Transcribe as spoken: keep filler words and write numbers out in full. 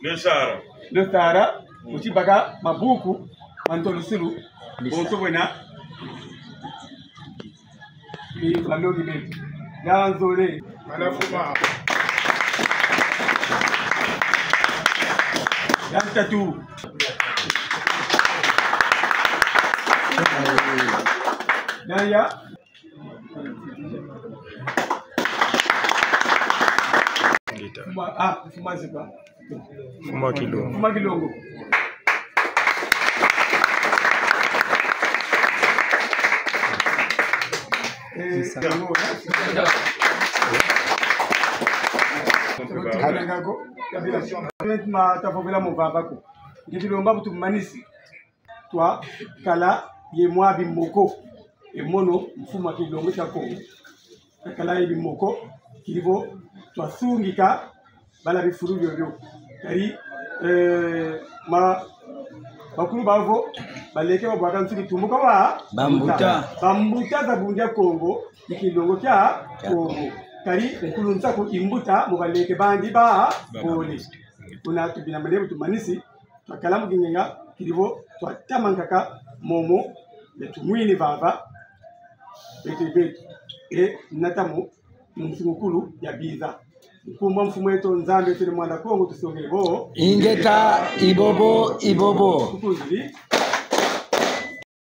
Lusara. Lusara, mu tibaka mabuku ma ntolusulu, bonso bwena. Ni balogi beto. Ya nzole. Manafuma. Ya ntatu. Ya, ya. Mfumu, ah, mfumu Zipa. Mfumu Kilongo. Mfumu Kilongo. Eh, ngako. Ma tavovela mo vava ko. Ngitilomba butu manisi. Twakala ye mwa bimoko. E mono mfumu a Kilongo kia Kongo. Twakala ye bimoko, kidi vo twasungika bala bifulu biobio. Kadi, eh, ma, bakulu bavo, baleke babwaka nsuki tumbuka wa bambuta. Bambuta za Bundu dia Kongo, i Kilongo kia Kongo. Kadi nkulu nsaku i mbuta mu baleke bandi ba bole. Kuna tubina manebu tumanisi, twakala mu kingenga, kidi vo twatama nkaka momo, beto mwini vava, beto beto. E nata mo mu nsungukulu ya biza. Nkumbu a Mfumu eto Nzambi eto Ne Mwanda Kongo tusongele vo: Ingeta, ibobo, ibobo. Tukunzidi.